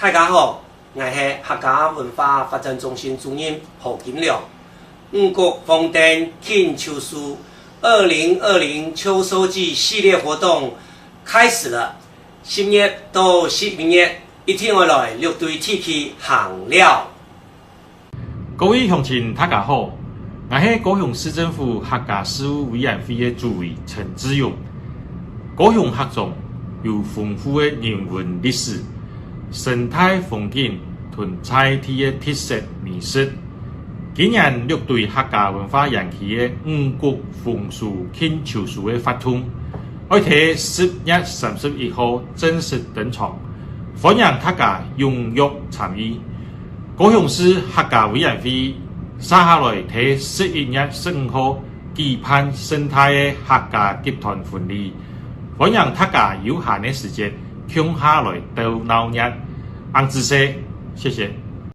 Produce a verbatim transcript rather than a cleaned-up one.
大家好，𠊎係客家文化發展中心主任何金良。五穀豐登慶秋收，二零二零秋收季系列活動開始了。十月到十一月，一定愛來六堆地區行尞。 各位鄉親，大家好，𠊎係高雄市政府客家事務委員會个主委陳志勇。高雄客庄有豐富个人文歷史、生態風景同在地个特色美食。今年六堆客家文化園區个五穀豐收慶秋收个活動，愛在十月三十一號正式登場，歡迎大家踴躍參與。 高雄市客家委員會接下來在十一月十五號舉辦盛大个客家集團婚禮，歡迎大家有閒个時節共下來鬥鬧熱。恁仔細，謝謝。